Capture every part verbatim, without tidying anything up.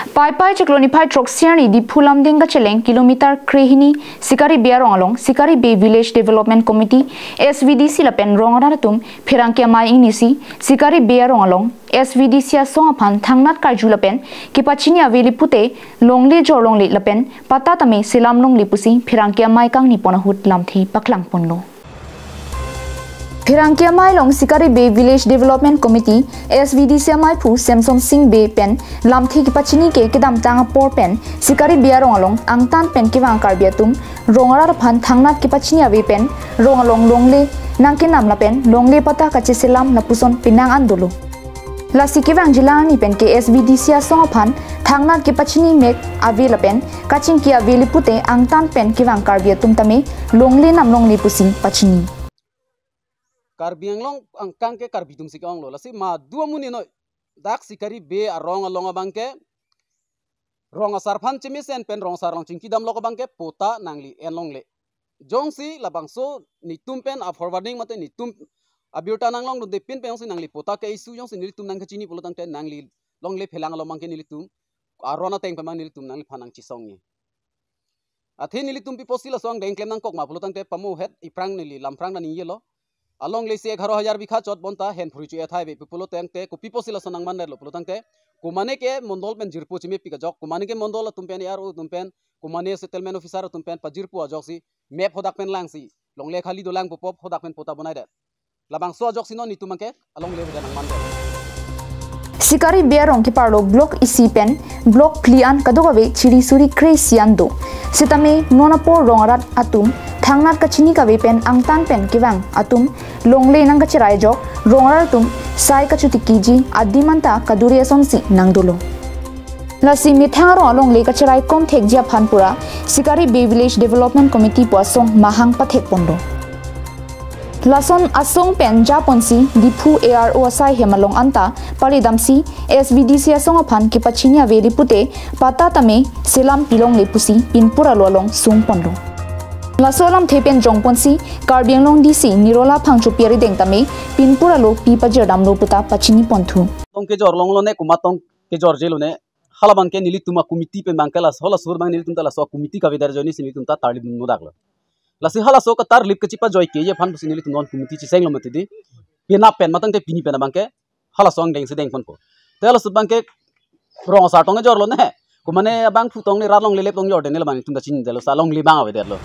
Paipai chiklo niphai throksi arni Diphu Lumding kacheleng kilometer krehini Sikari Bey arong along Sikari Bey Village Development Committee, S V D C lapen rong arat atum pherangke amei ingnisi Sikari Bey arong along S V D C asong aphan thangnat karju lapen kepachini ave le pute longle jorlongle lapen patta tame selam longle pusi pherangke amei kangni pon ahut lamthe paklang ponlo. Pherangke amei along Sikari Bey Village Development Committee, S V D C ameiphu Samson Sing Bey pen lamthe kepachini ke kedamtang apor pen Sikari Bey arong along angtan pen kevang Karbi atum rong arat aphan thangnat kepachini ave pen rong along longle nangkenam lapen longle patta kacheselam lapuson penang an dolo. Lasi kevangji alang arni pen ke S V D C asong aphan thangnat kepachini mek ave lapen kachingki ave le pute angtan pen kevang Karbi atum tame longle nam longle pusi pachini. Karbi Anglong angkang ke Karbi atum si ke-onglo. Lasi madu amonit noi dak Sikari Bey arong along abang ke rong asar aphan chemesen pen rong asar along chingki damlok abang ke patta nangli en longle. Jongsi labangso netum pen a-forwarding mate netum abirta nanglongdunde pin pen jongsi nangli patta ke-issue jongsi nelitum nangkachini pulo tangte nangli longle phelang along abang ke nelitum aron ateng pen abang nelitum nangliphan nangchesongji. Athe nelitum pi apotsi laso angdeng klem nangkok ma pulo tangte pamu het iphrang neli lamphrang nangjilo. Alongle si egharo hajar bigha chot bonta hen phuri chu ethai ave pulo tangte kopi apotsi laso nangmandetlo pulo tangte komane ke mondol pen jirpo chemepik ajok, komane ke mondol atum pen, A R O atum pen, komane settlement officer atum pen pajirpo ajoksi map hadak pen langsi longle khali dolang pu pop hadak pen patta bonaidet. Labangso ajoksi non netum abang ke alongle avedet nangmandet. Sikari Bey arong keparlo block isi pen block phli an kadokave chiri suri kre-isi an do. Sitame non apor rong arat atum thangnat kachini kave pen angtan pen kevang atum longle nangkacherai ajok rong arat atum sai kachotikiji adim anta kaduri asonsi nangdolo. Lasi methang arong alongle kacherai kom thekji aphan pura Sikari Bey Village Development Committee pu asong mahang pathek ponlo. Lason asong pen japonsi Diphu A R O asai hem along anta pali damsi S V D C asong aphan kepachini ave le pute patta tame selam pilongle pusi pinpur alo along sung ponlo. Laso alamthe pen jongponsi Karbi Anglong D C Nirola Phangchopi arideng tame pinpur alo pi pajir damlo puta pachini ponthu. Tong kejor longlone, komat tong kejorjelone, hala abang ke nelitum a-committee pen abang ke las, hala sur abang nelitum ta laso a-committee kavedet ajoine si nelitum ta tarlip nodaklo. Lasi halaso katarlip kachepajoikeji aphan pusi nelitum non committee chesenglo mati di. Penap pen matang te pini pen abang ke halaso angdeng si dengponpo. Te halaso abang ke rong asar tong kejorlone. Komane abangphu tong le rat longle lep tong jorde ne labang netum ta chinidetlo, sa longle abang avedetlo.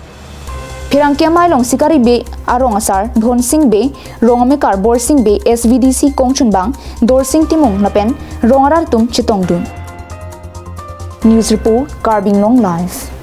Pherangke amei along Sikari Bey arong asar Dhonsing Bey, rong amekar Borsing Bey, S V D C kongchunbang Dorsing Timung lapen rong arat atum chetongdun. News report, Karbi Anglong Live.